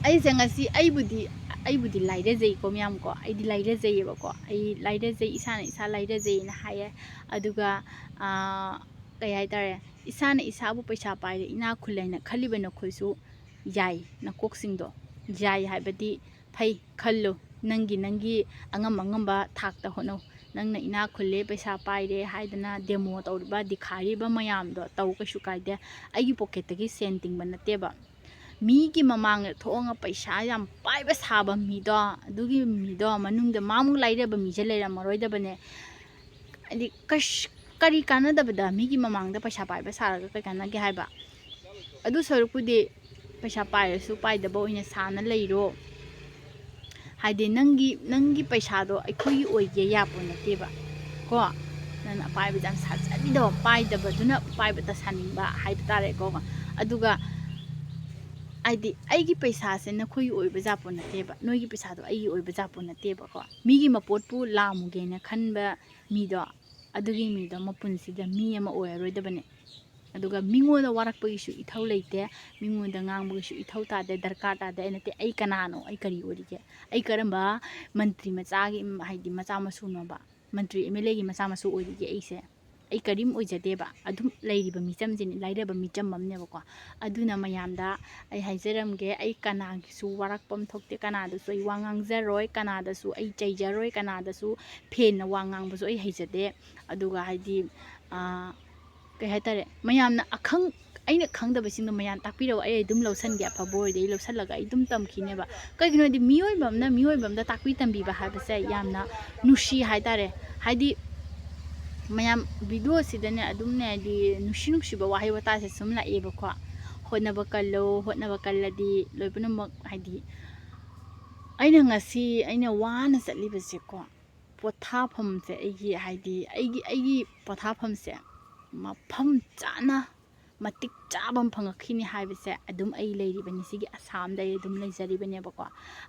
ꯑꯩꯁꯦ ꯉꯁꯤ ꯑꯩꯕꯨꯗꯤ, ꯑꯩꯕꯨꯗꯤ ꯂꯥꯏꯔꯖꯩꯀꯣ ꯃꯌꯥꯝ ꯀꯣ, ꯑꯩꯗꯤ ꯂꯥꯏꯔꯖꯩꯌꯦꯕꯀꯣ꯫ ꯑꯩ ꯂꯥꯏꯔꯖꯩ, ꯏꯁꯥꯅ ꯏꯁꯥ ꯂꯥꯏꯔꯖꯩꯅ ꯍꯥꯏꯌꯦ꯫ ꯑꯗꯨꯒ, ꯑꯥ, ꯀꯩ ꯍꯥꯏꯇꯥꯔꯦ, ꯏꯁꯥꯅ ꯏꯁꯥꯕꯨ ꯄꯩꯁꯥ ꯄꯥꯏꯔꯦ, ꯏꯅꯥꯛ ꯈꯨꯜꯂꯦ ꯍꯥꯏꯅ ꯈꯜꯂꯤꯕ ꯅꯈꯣꯏꯁꯨ ꯌꯥꯏ, ꯅꯀꯣꯛꯁꯤꯡꯗꯣ ꯌꯥꯏ ꯍꯥꯏꯕꯗꯤ ꯐꯩ ꯈꯜꯂꯨ꯫ ꯅꯪꯒꯤ, ꯅꯪꯒꯤ ꯑꯉꯝ ꯑꯉꯝꯕ ꯊꯥꯛꯇ ꯍꯣꯠꯅꯧ꯫ ꯅꯪꯅ ꯏꯅꯥꯛ ꯈꯨꯜꯂꯦ, ꯄꯩꯁꯥ ꯄꯥꯏꯔꯦ ꯍꯥꯏꯗꯅ ꯗꯦꯃꯣ ꯇꯧꯔꯤꯕ, ꯗꯤꯈꯥꯔꯤꯕ ꯃꯌꯥꯝꯗꯣ ꯇꯧ, ꯀꯩꯁꯨ ꯀꯥꯏꯗꯦ꯫ ꯑꯩꯒꯤ ꯄꯣꯀꯦꯠꯇꯒꯤ ꯁꯦꯟ ꯇꯤꯡꯕ ꯅꯠꯇꯦꯕ꯫ ꯃꯤꯒꯤ ꯃꯃꯥꯡꯗ ꯊꯣꯛꯑꯒ ꯄꯩꯁꯥ ꯌꯥꯝ ꯄꯥꯏꯕ ꯁꯥꯕ ꯃꯤꯗꯣ, ꯑꯗꯨꯒꯤ ꯃꯤꯗꯣ ꯃꯅꯨꯡꯗ ꯃꯥꯃꯨꯛ ꯂꯥꯏꯔꯕ ꯃꯤꯁꯦ ꯂꯩꯔꯝꯃꯔꯣꯏꯗꯕꯅꯦ꯫ ꯍꯥꯏꯗꯤ ꯀꯩꯁ-, ꯀꯔꯤ ꯀꯥꯟꯅꯗꯕꯗ ꯃꯤꯒꯤ ꯃꯃꯥꯡꯗ ꯄꯩꯁꯥ ꯄꯥꯏꯕ ꯁꯥꯔꯒ ꯀꯩ ꯀꯥꯟꯅꯒꯦ ꯍꯥꯏꯕ? ꯑꯗꯨ ꯁꯔꯨꯛꯄꯨꯗꯤ ꯄꯩꯁꯥ ꯄꯥꯏꯔꯁꯨ ꯄꯥꯏꯗꯕ ꯑꯣꯏꯅ ꯁꯥꯅ ꯂꯩꯔꯣ꯫ ꯍꯥꯏꯗꯤ ꯅꯪꯒꯤ, ꯅꯪꯒꯤ ꯄꯩꯁꯥꯗꯣ ꯑꯩꯈꯣꯏꯒꯤ ꯑꯣꯏꯒꯦ ꯌꯥꯄꯣ ꯅꯠꯇꯦꯕ ꯀꯣ꯫ ꯅꯪꯅ ꯑꯄꯥꯏꯕꯗ ꯌꯥꯝ ꯁꯥꯖꯔꯤꯗꯣ, ꯄꯥꯏꯗꯕꯗꯨꯅ ꯄꯥꯏꯕꯇ ꯁꯥꯅꯤꯡꯕ ꯍꯥꯏꯕ ꯇꯥꯔꯦꯀꯣ꯫ ꯑꯗꯨꯒ ꯍꯥꯏꯗꯤ ꯑꯩꯒꯤ ꯄꯩꯁꯥꯁꯦ ꯅꯈꯣꯏꯒꯤ ꯑꯣꯏꯕ ꯖꯥꯄꯣ ꯅꯠꯇꯦꯕ, ꯅꯣꯏꯒꯤ ꯄꯩꯁꯥꯗꯣ ꯑꯩꯒꯤ ꯑꯣꯏꯕ ꯖꯥꯄꯣ ꯅꯠꯇꯦꯕꯀꯣ꯫ ꯃꯤꯒꯤ ꯃꯄꯣꯠꯄꯨ ꯂꯥꯝꯃꯨꯒꯦꯅ ꯈꯟꯕ ꯃꯤꯗꯣ, ꯑꯗꯨꯒꯤ ꯃꯤꯗꯣ ꯃꯄꯨꯟꯁꯤꯗ ꯃꯤ ꯑꯃ ꯑꯣꯏꯔꯔꯣꯏꯗꯕꯅꯦ꯫ ꯑꯗꯨꯒ ꯃꯤꯉꯣꯟꯗ ꯋꯥꯔꯛꯄꯒꯤꯁꯨ ꯏꯊꯧ ꯂꯩꯇꯦ, ꯃꯤꯉꯣꯟꯗ ꯉꯥꯡꯕꯒꯤꯁꯨ ꯏꯊꯧ ꯇꯥꯗꯦ, ꯗꯔꯀꯥꯔ ꯇꯥꯗꯦ꯫ ꯑꯩ ꯅꯠꯇꯦ, ꯑꯩ ꯀꯅꯥꯅꯣ, ꯑꯩ ꯀꯔꯤ ꯑꯣꯏꯔꯤꯒꯦ, ꯑꯩ ꯀꯔꯝꯕ ꯃꯟꯇ꯭ꯔꯤ ꯃꯆꯥꯒꯤ, ꯍꯥꯏꯗꯤ ꯃꯆꯥ ꯃꯁꯨꯅꯣꯕ, ꯃꯟꯇ꯭ꯔꯤ ꯑꯦꯝ ꯑꯦꯜ ꯑꯦꯒꯤ ꯃꯆꯥ ꯃꯁꯨ ꯑꯣꯏꯔꯤꯒꯦ ꯑꯩꯁꯦ? ꯑꯩ ꯀꯔꯤꯝ ꯑꯣꯏꯖꯗꯦꯕ, ꯑꯗꯨꯝ ꯂꯩꯔꯤꯕ ꯃꯤꯆꯝꯁꯤꯅꯤ, ꯂꯥꯏꯔꯕ ꯃꯤꯆꯝ ꯑꯃꯅꯦꯕꯀꯣ꯫ ꯑꯗꯨꯅ ꯃꯌꯥꯝꯗ ꯑꯩ ꯍꯥꯏꯖꯔꯝꯒꯦ, ꯑꯩ ꯀꯅꯥꯒꯤꯁꯨ ꯋꯥꯔꯛꯄ ꯑꯃ ꯊꯣꯛꯇꯦ, ꯀꯅꯥꯗꯁꯨ ꯑꯩ ꯋꯥ ꯉꯥꯡꯖꯔꯣꯏ, ꯀꯅꯥꯗꯁꯨ ꯑꯩ ꯆꯩꯖꯔꯣꯏ, ꯀꯅꯥꯗꯁꯨ ꯐꯦꯟꯅ ꯋꯥ ꯉꯥꯡꯕꯁꯨ ꯑꯩ ꯍꯩꯖꯗꯦ꯫ ꯑꯗꯨꯒ ꯍꯥꯏꯗꯤ, ꯀꯩ ꯍꯥꯏꯇꯥꯔꯦ, ꯃꯌꯥꯝꯅ ꯑꯈꯪ ꯑꯩꯅ ꯈꯪꯗꯕꯁꯤꯡꯗꯣ ꯃꯌꯥꯝ ꯇꯥꯛꯄꯤꯔꯛꯑꯣ, ꯑꯩ ꯑꯗꯨꯝ ꯂꯧꯁꯟꯒꯦ, ꯑꯐꯕ ꯑꯣꯏꯔꯗꯤ ꯑꯩ ꯂꯧꯁꯜꯂꯒ ꯑꯩ ꯑꯗꯨꯝ ꯇꯝꯈꯤꯅꯦꯕ꯫ ꯀꯩꯒꯤꯅꯣ ꯍꯥꯏꯗꯤ ꯃꯤꯑꯣꯏꯕ ꯑꯃꯅ ꯃꯤꯑꯣꯏꯕ ꯑꯃꯗ ꯇꯥꯛꯄꯤ ꯇꯝꯕꯤꯕ ꯍꯥꯏꯕꯁꯦ ꯌꯥꯝꯅ ꯅꯨꯡꯁꯤ ꯍꯥꯏꯇꯥꯔꯦ꯫ ꯍꯥꯏꯗꯤ ꯃꯌꯥꯝ ꯚꯤꯗꯤꯑꯣꯁꯤꯗꯅꯦ ꯑꯗꯨꯝꯅꯦ ꯍꯥꯏꯗꯤ ꯅꯨꯡꯁꯤ ꯅꯨꯡꯁꯤꯕ ꯋꯥꯍꯩ ꯋꯥꯇꯥꯁꯦ ꯁꯨꯝ ꯂꯥꯛꯑꯦꯕꯀꯣ꯫ "ꯍꯣꯠꯅꯕ ꯀꯜꯂꯣ, ꯍꯣꯠꯅꯕ ꯀꯜꯂꯗꯤ ꯂꯣꯏ ꯄꯨꯝꯅꯃꯛ", ꯍꯥꯏꯗꯤ ꯑꯩꯅ ꯉꯁꯤ ꯑꯩꯅ ꯋꯥꯅ ꯆꯠꯂꯤꯕꯁꯦꯀꯣ, ꯄꯣꯊꯥꯐꯝꯁꯦ ꯑꯩꯒꯤ ꯍꯥꯏꯗꯤ ꯑꯩꯒꯤ ꯑꯩꯒꯤ ꯄꯣꯊꯥꯐꯝꯁꯦ ꯃꯐꯝ ꯆꯥꯅ ꯃꯇꯤꯛ ꯆꯥꯕ ꯑꯃ ꯐꯪꯉꯛꯈꯤꯅꯤ ꯍꯥꯏꯕꯁꯦ ꯑꯗꯨꯝ ꯑꯩ ꯂꯩꯔꯤꯕꯅꯤ, ꯁꯤꯒꯤ ꯑꯁꯥꯝꯗ ꯑꯩ ꯑꯗꯨꯝ ꯂꯩꯖꯔꯤꯕꯅꯦꯕꯀꯣ꯫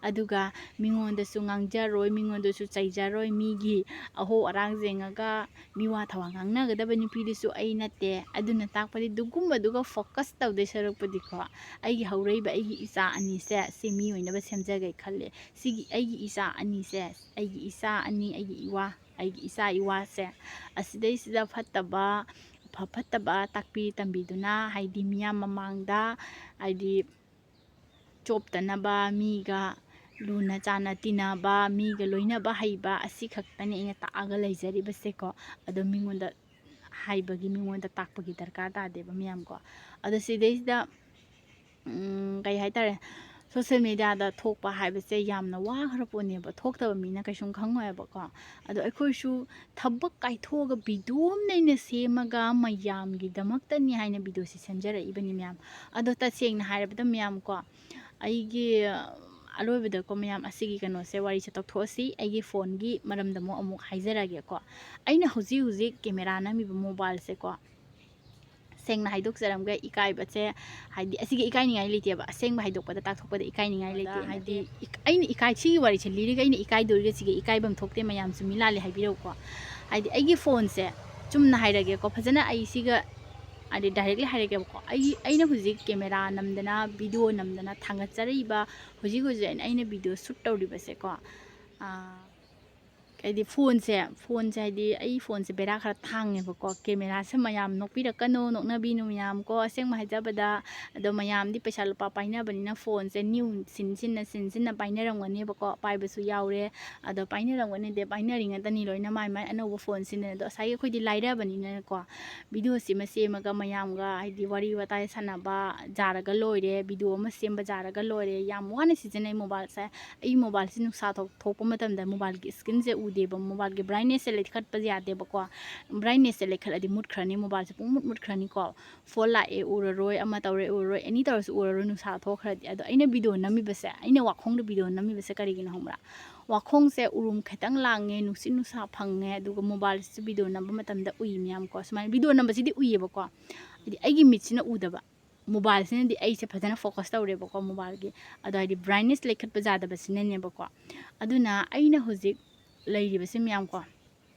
ꯑꯗꯨꯒ ꯃꯤꯉꯣꯟꯗꯁꯨ ꯉꯥꯡꯖꯔꯣꯏ, ꯃꯤꯉꯣꯟꯗꯁꯨ ꯆꯩꯖꯔꯣꯏ, ꯃꯤꯒꯤ ꯑꯍꯣ ꯑꯔꯥꯡ ꯌꯦꯡꯉꯒ ꯃꯤꯋꯥ ꯊꯋꯥ ꯉꯥꯡꯅꯒꯗꯕ ꯅꯨꯄꯤꯗꯨꯁꯨ ꯑꯩ ꯅꯠꯇꯦ꯫ ꯑꯗꯨꯅ ꯇꯥꯛꯄꯗꯤ ꯑꯗꯨꯒꯨꯝꯕꯗꯨꯒ ꯐꯣꯀꯁ ꯇꯧꯗꯣꯏ ꯁꯔꯨꯛꯄꯨꯗꯤꯀꯣ, ꯑꯩꯒꯤ ꯍꯧꯔꯛꯏꯕ ꯑꯩꯒꯤ ꯏꯆꯥ ꯑꯅꯤꯁꯦ ꯁꯤ ꯃꯤ ꯑꯣꯏꯅꯕ ꯁꯦꯝꯖꯒꯦ ꯈꯜꯂꯦ꯫ ꯁꯤꯒꯤ ꯑꯩꯒꯤ ꯏꯆꯥ ꯑꯅꯤꯁꯦ, ꯑꯩꯒꯤ ꯏꯆꯥ ꯑꯅꯤ, ꯑꯩꯒꯤ ꯏꯋꯥ, ꯑꯩꯒꯤ ꯏꯆꯥ ꯏꯋꯥꯁꯦ ꯑꯁꯤꯗꯩꯁꯤꯗ ꯐꯠꯇꯕ, ꯐ-, ꯐꯠꯇꯕ ꯇꯥꯛꯄꯤ ꯇꯝꯕꯤꯗꯨꯅ, ꯍꯥꯏꯗꯤ ꯃꯤꯌꯥꯝ ꯃꯃꯥꯡꯗ ꯍꯥꯏꯗꯤ ꯆꯣꯞꯇꯅꯕ, ꯃꯤꯒ ꯂꯨꯅ ꯆꯥꯟꯅ ꯇꯤꯟꯅꯕ, ꯃꯤꯒ ꯂꯣꯏꯅꯕ ꯍꯩꯕ, ꯑꯁꯤ ꯈꯛꯇꯅꯤ ꯑꯩꯅ ꯇꯥꯛꯑꯒ ꯂꯩꯖꯔꯤꯕꯁꯦꯀꯣ꯫ ꯑꯗꯣ ꯃꯤꯉꯣꯟꯗ ꯍꯥꯏꯕꯒꯤ, ꯃꯤꯉꯣꯟꯗ ꯇꯥꯛꯄꯒꯤ ꯗꯔꯀꯥꯔ ꯇꯥꯗꯦꯕ ꯃꯌꯥꯝꯀꯣ꯫ ꯑꯗꯣ ꯁꯤꯗꯩꯁꯤꯗ ꯎꯝ, ꯀꯩ ꯍꯥꯏꯇꯥꯔꯦ, ꯁꯣꯁꯦꯜ ꯃꯦꯗꯤꯌꯥꯗ ꯊꯣꯛꯄ ꯍꯥꯏꯕꯁꯦ ꯌꯥꯝꯅ ꯋꯥꯈ꯭ꯔ ꯄꯣꯠꯅꯦꯕ, ꯊꯣꯛꯇꯕ ꯃꯤꯅ ꯀꯩꯁꯨꯝ ꯈꯪꯉꯣꯏꯕꯀꯣ꯫ ꯑꯗꯣ ꯑꯩꯈꯣꯏꯁꯨ ꯊꯕꯛ ꯀꯥꯏꯊꯣꯛꯑꯒ ꯚꯤꯗꯤꯑꯣ ꯑꯃ ꯑꯩꯅ ꯁꯦꯝꯃꯒ ꯃꯌꯥꯝꯒꯤꯗꯃꯛꯇꯅꯤ ꯍꯥꯏꯅ ꯚꯤꯗꯤꯑꯣꯁꯦ ꯁꯦꯝꯖꯔꯛꯏꯕꯅꯤ ꯃꯌꯥꯝ꯫ ꯑꯗꯣ ꯇꯁꯦꯡꯅ ꯍꯥꯏꯔꯕꯗ ꯃꯌꯥꯝ ꯀꯣ, ꯑꯩꯒꯤ, ꯑ, ꯑꯔꯣꯏꯕꯗꯀꯣ ꯃꯌꯥꯝ, ꯑꯁꯤꯒꯤ ꯀꯩꯅꯣꯁꯦ, ꯋꯥꯔꯤꯁꯦ ꯇꯣꯛꯊꯣꯛꯑꯁꯤ, ꯑꯩꯒꯤ ꯐꯣꯟꯒꯤ ꯃꯔꯝꯗ ꯑꯃꯨꯛ ꯑꯃꯨꯛ ꯍꯥꯏꯖꯔꯛꯑꯒꯦꯀꯣ꯫ ꯑꯩꯅ ꯍꯧꯖꯤꯛ ꯍꯧꯖꯤꯛ ꯀꯦꯃꯦꯔꯥ ꯅꯝꯃꯤꯕ ꯃꯣꯕꯥꯏꯜꯁꯦꯀꯣ, ꯁꯦꯡꯅ ꯍꯥꯏꯗꯣꯛꯆꯔꯝꯒꯦ, ꯏꯀꯥꯏꯕꯁꯦ ꯍꯥꯏꯗꯤ ꯑꯁꯤꯒꯤ ꯏꯀꯥꯏꯅꯤꯡꯉꯥꯏ ꯂꯩꯇꯦꯕ, ꯑꯁꯦꯡꯕ ꯍꯥꯏꯗꯣꯛꯄꯗ ꯇꯥꯛꯊꯣꯛꯄꯗ ꯏꯀꯥꯏꯅꯤꯡꯉꯥꯏ ꯂꯩꯇꯦ꯫ ꯍꯥꯏꯗꯤ ꯏꯛ-, ꯑꯩꯅ ꯏꯀꯥꯏ, ꯁꯤꯒꯤ ꯋꯥꯔꯤꯁꯦ ꯂꯤꯔꯒ ꯑꯩꯅ ꯏꯀꯥꯏꯗꯣꯔꯤꯒ ꯁꯤꯒ ꯏꯀꯥꯏꯐꯝ ꯊꯣꯛꯇꯦ, ꯃꯌꯥꯝ ꯆꯨꯝꯃꯤ ꯂꯥꯜꯂꯤ ꯍꯥꯏꯕꯤꯔꯛꯎꯀꯣ꯫ ꯍꯥꯏꯗꯤ ꯑꯩꯒꯤ ꯐꯣꯟꯁꯦ, ꯆꯨꯝꯅ ꯍꯥꯏꯔꯒꯦꯀꯣ, ꯐꯖꯅ ꯑꯩ ꯁꯤꯒ ꯍꯥꯏꯗꯤ ꯗꯥꯏꯔꯦꯛꯂꯤ ꯍꯥꯏꯔꯒꯦꯕꯀꯣ, ꯑꯩ, ꯑꯩꯅ ꯍꯧꯖꯤꯛ ꯀꯦꯃꯦꯔꯥ ꯅꯝꯗꯅ, ꯚꯤꯗꯤꯑꯣ ꯅꯝꯗꯅ ꯊꯥꯡꯒꯠꯆꯔꯛꯏꯕ, ꯍꯧꯖꯤꯛ ꯍꯧꯖꯤꯛ ꯑꯩꯅ, ꯑꯩꯅ ꯚꯤꯗꯤꯑꯣ ꯁꯨꯠ ꯇꯧꯔꯤꯕꯁꯦꯀꯣ, ꯑꯥ, ꯍꯥꯏꯗꯤ ꯐꯣꯟꯁꯦ ꯐꯣꯟꯁꯦ ꯍꯥꯏꯗꯤ ꯑꯩ ꯐꯣꯟꯁꯦ ꯕꯦꯔꯥ ꯈꯔ ꯊꯥꯡꯉꯦꯕꯀꯣ꯫ ꯀꯦꯃꯦꯔꯥꯁꯦ ꯃꯌꯥꯝ ꯅꯣꯛꯄꯤꯔꯛꯀꯅꯨ, ꯅꯣꯛꯅꯕꯤꯅꯨ ꯃꯌꯥꯝ ꯀꯣ꯫ ꯑꯁꯦꯡꯕ ꯍꯥꯏꯖꯕꯗ, ꯑꯗꯣ ꯃꯌꯥꯝꯗꯤ ꯄꯩꯁꯥ ꯂꯨꯄꯥ ꯄꯥꯏꯅꯕꯅꯤꯅ ꯐꯣꯟꯁꯦ ꯅ꯭ꯌꯨ ꯁꯤꯟ ꯁꯤꯟꯅ ꯁꯤꯟ ꯁꯤꯟꯅ ꯄꯥꯏꯅꯔꯝꯒꯅꯦꯕꯀꯣ꯫ ꯄꯥꯏꯕꯁꯨ ꯌꯥꯎꯔꯦ, ꯑꯗꯣ ꯄꯥꯏꯅꯔꯝꯒꯅꯤꯗꯤ ꯄꯥꯏꯅꯔꯤ ꯉꯥꯛꯇꯅꯤ ꯂꯣꯏꯅ ꯃꯥꯏ ꯃꯥꯏ ꯑꯅꯧꯕ ꯐꯣꯟ ꯁꯤꯟꯗꯅ꯫ ꯑꯗꯣ ꯉꯁꯥꯏꯒꯤ ꯑꯩꯈꯣꯏꯗꯤ ꯂꯥꯏꯔꯕꯅꯤꯅꯀꯣ, ꯚꯤꯗꯤꯑꯣꯁꯤꯃ ꯁꯦꯝꯃꯒ ꯃꯌꯥꯝꯒ ꯍꯥꯏꯗꯤ ꯋꯥꯔꯤ ꯋꯥꯇꯥꯏ ꯁꯥꯟꯅꯕ ꯌꯥꯔꯒ ꯂꯣꯏꯔꯦ, ꯚꯤꯗꯤꯑꯣ ꯑꯃ ꯁꯦꯝꯕ ꯌꯥꯔꯒ ꯂꯣꯏꯔꯦ꯫ ꯌꯥꯝ ꯋꯥꯅ ꯁꯤꯖꯤꯟꯅꯩ ꯃꯣꯕꯥꯏꯜꯁꯦ꯫ ꯑꯩ ꯃꯣꯕꯥꯏꯜꯁꯦ ꯅꯨꯡꯁꯥ ꯊꯣꯛ- ꯊꯣꯛꯄ ꯃꯇꯝꯗ ꯃꯣꯕꯥꯏꯜꯒꯤ ꯏꯁꯀ꯭ꯔꯤꯟꯁꯦ ꯎꯗꯦꯕ, ꯃꯣꯕꯥꯏꯜꯒꯤ ꯕ꯭ꯔꯥꯏꯠꯅꯦꯁꯁꯦ ꯂꯩꯈꯠꯄ ꯌꯥꯗꯦꯕꯀꯣ꯫ ꯕ꯭ꯔꯥꯏꯠꯅꯦꯁꯁꯦ ꯂꯩꯈꯠꯂꯗꯤ ꯃꯨꯠꯈ꯭ꯔꯅꯤ, ꯃꯣꯕꯥꯏꯜꯁꯦ ꯄꯨꯡ ꯃꯨꯠ ꯃꯨꯠꯈ꯭ꯔꯅꯤꯀꯣ꯫ ꯐꯣꯟ ꯂꯥꯛꯑꯦ ꯎꯔꯔꯣꯏ, ꯑꯃ ꯇꯧꯔꯦ ꯎꯔꯔꯣꯏ, ꯑꯦꯅꯤ ꯇꯧꯔꯁꯨ ꯎꯔꯔꯣꯏ ꯅꯨꯡꯁꯥ ꯊꯣꯛꯈ꯭ꯔꯗꯤ꯫ ꯑꯗꯣ ꯑꯩꯅ ꯚꯤꯗꯤꯑꯣ ꯅꯝꯃꯤꯕꯁꯦ, ꯑꯩꯅ ꯋꯥꯈꯣꯡꯗ ꯚꯤꯗꯤꯑꯣ ꯅꯝꯃꯤꯕꯁꯦ ꯀꯔꯤꯒꯤꯅꯣ ꯈꯪꯕ꯭ꯔꯥ? ꯋꯥꯈꯣꯡꯁꯦ ꯎꯔꯨꯝ ꯈꯤꯇꯪ ꯂꯥꯡꯉꯦ, ꯅꯨꯡꯁꯤꯠ ꯅꯨꯡꯁꯥ ꯐꯪꯉꯦ, ꯑꯗꯨꯒ ꯃꯣꯕꯥꯏꯜꯁꯤꯁꯨ ꯚꯤꯗꯤꯑꯣ ꯅꯝꯕ ꯃꯇꯝꯗ ꯎꯏ ꯃꯌꯥꯝꯀꯣ꯫ ꯁꯨꯃꯥꯏꯅ ꯚꯤꯗꯤꯑꯣ ꯅꯝꯕꯁꯤꯗꯤ ꯎꯏꯌꯦꯕꯀꯣ, ꯍꯥꯏꯗꯤ ꯑꯩꯒꯤ ꯃꯤꯠꯁꯤꯅ ꯎꯗꯕ, ꯃꯣꯕꯥꯏꯜꯁꯤꯅꯗꯤ ꯑꯩꯁꯦ ꯐꯖꯅ ꯐꯣꯀꯁ ꯇꯧꯔꯦꯕꯀꯣ ꯃꯣꯕꯥꯏꯜꯒꯤ꯫ ꯑꯗꯣ ꯍꯥꯏꯗꯤ ꯕ꯭ꯔꯥꯏꯠꯅꯦꯁ ꯂꯩꯈꯠꯄ ꯌꯥꯗꯕꯁꯤꯅꯅꯦꯕꯀꯣ꯫ ꯑꯗꯨꯅ ꯑꯩꯅ ꯍꯧꯖꯤꯛ ꯂꯩꯔꯤꯕꯁꯤ ꯃꯌꯥꯝꯀꯣ,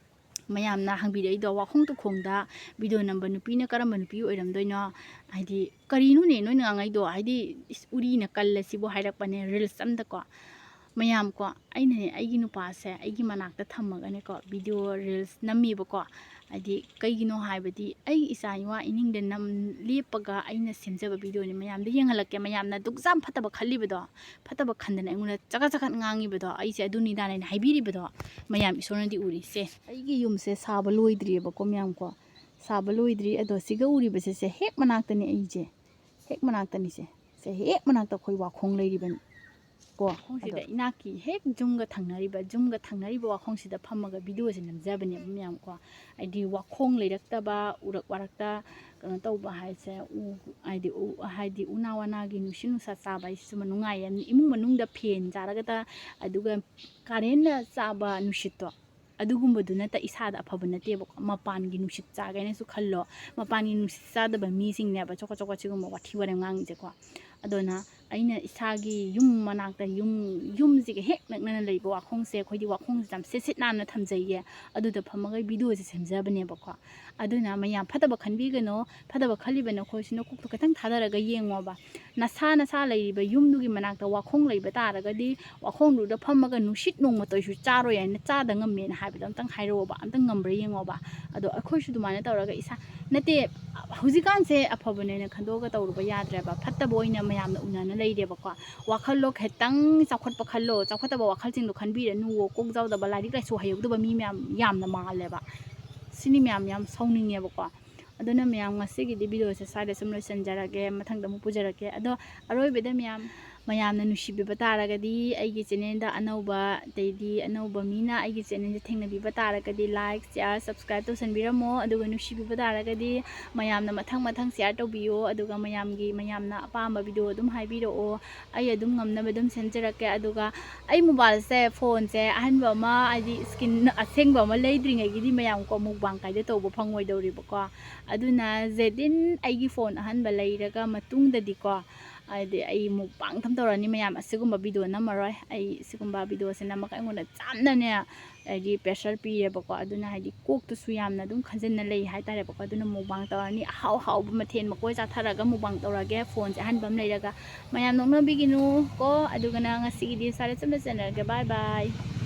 ꯃꯌꯥꯝꯅ ꯍꯪꯕꯤꯔꯛꯏꯗꯣ, ꯋꯥꯈꯣꯡ ꯇꯨꯈꯣꯡꯗ ꯚꯤꯗꯤꯑꯣ ꯅꯝꯕ ꯅꯨꯄꯤꯅ ꯀꯔꯝꯕ ꯅꯨꯄꯤ ꯑꯣꯏꯔꯝꯗꯣꯏꯅꯣ? ꯍꯥꯏꯗꯤ ꯀꯔꯤꯅꯣꯅꯦ ꯅꯣꯏꯅ ꯉꯥꯡꯉꯛꯏꯗꯣ? ꯍꯥꯏꯗꯤ ꯏꯁ, ꯎꯔꯤꯅ ꯀꯜꯂꯁꯤꯕꯨ ꯍꯥꯏꯔꯛꯄꯅꯦ ꯔꯤꯜꯁ ꯑꯝꯗꯀꯣ꯫ ꯃꯌꯥꯝꯀꯣ, ꯑꯩꯅꯅꯦ ꯑꯩꯒꯤ ꯅꯨꯄꯥꯁꯦ ꯑꯩꯒꯤ ꯃꯅꯥꯛꯇ ꯊꯝꯃꯒꯅꯦꯀꯣ ꯚꯤꯗꯤꯑꯣ ꯔꯤꯜꯁ ꯅꯝꯃꯤꯕꯀꯣ꯫ ꯍꯥꯏꯗꯤ ꯀꯩꯒꯤꯅꯣ ꯍꯥꯏꯕꯗꯤ ꯑꯩ ꯏꯆꯥ ꯏꯋꯥ ꯏꯅꯤꯡꯗ ꯅꯝ ꯂꯦꯞꯄꯒ ꯑꯩꯅ ꯁꯦꯝꯖꯕ ꯚꯤꯗꯤꯑꯣꯅꯤ꯫ ꯃꯌꯥꯝꯗ ꯌꯦꯡꯍꯜꯂꯛꯀꯦ꯫ ꯃꯌꯥꯝꯅ ꯑꯗꯨꯛ ꯌꯥꯝ ꯐꯠꯇꯕ ꯈꯜꯂꯤꯕꯗꯣ, ꯐꯠꯇꯕ ꯈꯟꯗꯅ ꯑꯩꯉꯣꯟꯗ ꯆꯒꯠ ꯆꯒꯠ ꯉꯥꯡꯉꯤꯕꯗꯣ, ꯑꯩꯁꯦ ꯑꯗꯨꯅꯤꯗꯥꯅ ꯑꯩꯅ ꯍꯥꯏꯕꯤꯔꯤꯕꯗꯣ ꯃꯌꯥꯝ ꯏꯁꯣꯔꯅꯗꯤ ꯎꯔꯤꯁꯦ꯫ ꯑꯩꯒꯤ ꯌꯨꯝꯁꯦ ꯁꯥꯕ ꯂꯣꯏꯗ꯭ꯔꯤꯑꯕꯀꯣ ꯃꯌꯥꯝꯀꯣ, ꯁꯥꯕ ꯂꯣꯏꯗ꯭ꯔꯤ꯫ ꯑꯗꯣ ꯁꯤꯒ ꯎꯔꯤꯕꯁꯦ ꯁꯦ ꯍꯦꯛ ꯃꯅꯥꯛꯇꯅꯤ ꯑꯩꯁꯦ, ꯍꯦꯛ ꯃꯅꯥꯛꯇꯅꯤꯁꯦ꯫ ꯁꯦ ꯍꯦꯛ ꯃꯅꯥꯛꯇ ꯑꯩꯈꯣꯏ ꯋꯥꯈꯣꯡ ꯂꯩꯔꯤꯕꯅꯤ ꯀꯣ꯫ ꯋꯥꯈꯣꯡꯁꯤꯗ ꯑꯗꯣ ꯏꯅꯥꯛꯀꯤ ꯍꯦꯛ ꯌꯨꯝꯒ ꯊꯪꯅꯔꯤꯕ, ꯌꯨꯝꯒ ꯊꯪꯅꯔꯤꯕ ꯋꯥꯈꯣꯡꯁꯤꯗ ꯐꯝꯃꯒ ꯚꯤꯗꯤꯑꯣꯁꯦ ꯅꯝꯖꯕꯅꯦꯕ ꯃꯌꯥꯝ ꯀꯣ꯫ ꯍꯥꯏꯗꯤ ꯋꯥꯈꯣꯡ ꯂꯩꯔꯛꯇꯕ, ꯎꯔꯛ ꯋꯥꯔꯛꯇ ꯀꯩꯅꯣ ꯇꯧꯕ ꯍꯥꯏꯁꯦ, ꯎ, ꯍꯥꯏꯗꯤ ꯎ, ꯍꯥꯏꯗꯤ ꯎꯅꯥ ꯋꯥꯅꯥꯒꯤ ꯅꯨꯡꯁꯤꯠ ꯅꯨꯡꯁꯥ ꯆꯥꯕ ꯍꯥꯏꯁꯤꯁꯨ ꯅꯨꯡꯉꯥꯏꯌꯦ꯫ ꯏꯃꯨꯡ ꯃꯅꯨꯡꯗ ꯐꯦꯟ ꯆꯥꯔꯒꯗ, ꯑꯗꯨꯒ ꯀꯥꯔꯦꯟꯅ ꯆꯥꯕ ꯅꯨꯡꯁꯤꯠꯇꯣ, ꯑꯗꯨꯒꯨꯝꯕꯗꯨ ꯅꯠꯇ ꯏꯁꯥꯗ ꯑꯐꯕ ꯅꯠꯇꯦꯕꯀꯣ꯫ ꯃꯄꯥꯟꯒꯤ ꯅꯨꯡꯁꯤꯠ ꯆꯥꯒꯦꯅꯁꯨ ꯈꯜꯂꯣ꯫ ꯃꯄꯥꯟꯒꯤ ꯅꯨꯡꯁꯤꯠ ꯆꯥꯗꯕ ꯃꯤꯁꯤꯡꯅꯦꯕ ꯆꯣꯀꯠ ꯆꯣꯀꯠ ꯁꯤꯒꯨꯝꯕ ꯋꯥꯊꯤ ꯋꯥꯔꯦꯝ ꯉꯥꯡꯉꯤꯁꯦꯀꯣ꯫ ꯑꯗꯨꯅ ꯑꯩꯅ ꯏꯁꯥꯒꯤ ꯌꯨꯝ ꯃꯅꯥꯛꯇ, ꯌꯨꯝ, ꯌꯨꯝꯁꯤꯒ ꯍꯦꯛ ꯅꯛꯅꯅ ꯂꯩꯕ ꯋꯥꯈꯣꯡꯁꯦ, ꯑꯩꯈꯣꯏꯗꯤ ꯋꯥꯈꯣꯡꯁꯦ ꯌꯥꯝ ꯁꯤꯠ ꯁꯤꯠ ꯅꯥꯟꯅ ꯊꯝꯖꯩꯌꯦ꯫ ꯑꯗꯨꯗ ꯐꯝꯃꯒ ꯚꯤꯗꯤꯑꯣꯁꯦ ꯁꯦꯝꯖꯕꯅꯦꯕꯀꯣ꯫ ꯑꯗꯨꯅ ꯃꯌꯥꯝ ꯐꯠꯇꯕ ꯈꯟꯕꯤꯒꯅꯣ꯫ ꯐꯠꯇꯕ ꯈꯜꯂꯤꯕ ꯅꯈꯣꯏꯁꯨ ꯅꯀꯣꯛꯇꯣ ꯈꯤꯇꯪ ꯊꯥꯗꯔꯒ ꯌꯦꯡꯉꯣꯕ꯫ ꯅꯁꯥ ꯅꯁꯥ ꯂꯩꯔꯤꯕ ꯌꯨꯝꯗꯨꯒꯤ ꯃꯅꯥꯛꯇ ꯋꯥꯈꯣꯡ ꯂꯩꯕ ꯇꯥꯔꯒꯗꯤ, ꯋꯥꯈꯣꯡꯗꯨꯗ ꯐꯝꯃꯒ ꯅꯨꯡꯁꯤꯠ ꯅꯣꯡꯃꯇꯁꯨ ꯆꯥꯔꯣꯏ ꯍꯥꯏꯅ ꯆꯥꯗ ꯉꯝꯃꯦꯅ ꯍꯥꯏꯕꯗꯣ ꯑꯝꯇꯪ ꯍꯥꯏꯔꯛꯑꯣꯕ, ꯑꯝꯇꯪ ꯉꯝꯕ꯭ꯔꯥ ꯌꯦꯡꯉꯣꯕ꯫ ꯑꯗꯣ ꯑꯩꯈꯣꯏꯁꯨ ꯑꯗꯨꯃꯥꯏꯅ ꯇꯧꯔꯒ ꯏꯁꯥ, ꯅꯠꯇꯦ, ꯍꯧꯖꯤꯛꯀꯥꯟꯁꯦ ꯑꯐꯕꯅꯦꯅ ꯈꯟꯗꯣꯛꯑꯒ ꯇꯧꯔꯨꯕ ꯌꯥꯗ꯭ꯔꯦꯕ, ꯐꯠꯇꯕ ꯑꯣꯏꯅ ꯃꯌꯥꯝꯅ ꯎꯅꯅ ꯂꯩꯔꯦꯕꯀꯣ꯫ ꯋꯥꯈꯜꯗꯣ ꯈꯤꯇꯪ ꯆꯥꯎꯈꯠꯄ ꯈꯜꯂꯣ, ꯆꯥꯎꯈꯠꯇꯕ ꯋꯥꯈꯜꯁꯤꯡꯗꯣ ꯈꯟꯕꯤꯔꯅꯨꯋꯣ꯫ ꯀꯣꯛ ꯌꯥꯎꯗꯕ, ꯂꯥꯏꯔꯤꯛ ꯂꯥꯏꯁꯨ ꯍꯩꯍꯧꯗꯕ ꯃꯤ ꯃꯌꯥꯝ ꯌꯥꯝꯅ ꯃꯥꯜꯂꯦꯕ꯫ ꯁꯤꯅꯤ ꯃꯌꯥꯝ ꯌꯥꯝ ꯁꯥꯎꯅꯤꯡꯉꯦꯕꯀꯣ꯫ ꯑꯗꯨꯅ ꯃꯌꯥꯝ, ꯉꯁꯤꯒꯤꯗꯤ ꯚꯤꯗꯤꯑꯣꯁꯦ ꯁ꯭ꯋꯥꯏꯗ ꯁꯨꯝ ꯂꯣꯏꯁꯤꯟꯖꯔꯒꯦ, ꯃꯊꯪꯗ ꯑꯃꯨꯛ ꯄꯨꯖꯔꯛꯀꯦ꯫ ꯑꯗꯣ ꯑꯔꯣꯏꯕꯗ ꯃꯌꯥꯝ, ꯃꯌꯥꯝꯅ ꯅꯨꯡꯁꯤꯕꯤꯕ ꯇꯥꯔꯒꯗꯤ ꯑꯩꯒꯤ ꯆꯦꯅꯦꯜꯗ ꯑꯅꯧꯕ, ꯑꯇꯩꯗꯤ ꯑꯅꯧꯕ ꯃꯤꯅ ꯑꯩꯒꯤ ꯆꯦꯅꯦꯜꯁꯦ ꯊꯦꯡꯅꯕꯤꯕ ꯇꯥꯔꯒꯗꯤ like, share, subscribe ꯇꯧꯁꯟꯕꯤꯔꯝꯃꯣ꯫ ꯑꯗꯨꯒ ꯅꯨꯡꯁꯤꯕꯤꯕ ꯇꯥꯔꯒꯗꯤ ꯃꯌꯥꯝꯅ ꯃꯊꯪ ꯃꯊꯪ share ꯇꯧꯕꯤꯌꯣ꯫ ꯑꯗꯨꯒ ꯃꯌꯥꯝꯒꯤ, ꯃꯌꯥꯝꯅ ꯑꯄꯥꯝꯕ ꯚꯤꯗꯤꯑꯣ ꯑꯗꯨꯝ ꯍꯥꯏꯕꯤꯔꯛꯑꯣ, ꯑꯩ ꯑꯗꯨꯝ ꯉꯝꯅꯕ ꯑꯗꯨꯝ ꯁꯦꯝꯖꯔꯛꯀꯦ꯫ ꯑꯗꯨꯒ ꯑꯩ ꯃꯣꯕꯥꯏꯜꯁꯦ, ꯐꯣꯟꯁꯦ ꯑꯍꯟꯕ ꯑꯃ, ꯍꯥꯏꯗꯤ ꯁ꯭ꯀꯤꯟ ꯑꯁꯦꯡꯕ ꯑꯃ ꯂꯩꯗ꯭ꯔꯤꯉꯩꯒꯤꯗꯤ ꯃꯌꯥꯝꯀꯣ ꯃꯨꯛꯕꯥꯡ ꯀꯥꯏꯗ ꯇꯧꯕ ꯐꯪꯉꯣꯏꯗꯧꯔꯤꯕꯀꯣ꯫ ꯑꯗꯨꯅ ꯖꯦꯗꯤꯟ ꯑꯩꯒꯤ ꯐꯣꯟ ꯑꯍꯟꯕ ꯂꯩꯔꯒ ꯃꯇꯨꯡꯗꯗꯤꯀꯣ, ꯍꯥꯏꯗꯤ ꯑꯩ ꯃꯨꯛꯕꯥꯡ ꯊꯝ ꯇꯧꯔꯅꯤ ꯃꯌꯥꯝ, ꯑꯁꯤꯒꯨꯝꯕ ꯚꯤꯗꯤꯑꯣ ꯅꯝꯃꯔꯣꯏ꯫ ꯑꯩ ꯁꯤꯒꯨꯝꯕ ꯚꯤꯗꯤꯑꯣꯁꯦ ꯅꯝꯃꯒ ꯑꯩꯉꯣꯟꯗ ꯌꯥꯝꯅꯅꯦ, ꯍꯥꯏꯗꯤ pressure ꯄꯤꯔꯦꯕꯀꯣ꯫ ꯑꯗꯨꯅ ꯍꯥꯏꯗꯤ ꯀꯣꯛꯇꯁꯨ ꯌꯥꯝꯅ ꯑꯗꯨꯝ ꯈꯟꯖꯟꯅ ꯂꯩ ꯍꯥꯏꯇꯥꯔꯦꯕꯀꯣ꯫ ꯑꯗꯨꯅ ꯃꯨꯛꯕꯥꯡ ꯇꯧꯔꯅꯤ, ꯑꯍꯥꯎ ꯑꯍꯥꯎꯕ ꯃꯊꯦꯜ ꯃꯀꯣꯏ ꯆꯥꯊꯔꯒ ꯃꯨꯛꯕꯥꯡ ꯇꯧꯔꯒꯦ꯫ ꯐꯣꯟꯁꯦ ꯑꯍꯟꯕ ꯑꯃ ꯂꯩꯔꯒ꯫ ꯃꯌꯥꯝ ꯅꯣꯛꯅꯕꯤꯒꯤꯅꯨ ꯀꯣ꯫ ꯑꯗꯨꯒꯅ ꯉꯁꯤꯒꯤꯗꯤ ꯁ꯭ꯋꯥꯏꯗ ꯁꯨꯝ ꯂꯣꯏꯁꯤꯟꯅꯔꯒꯦ꯫ Bye bye꯫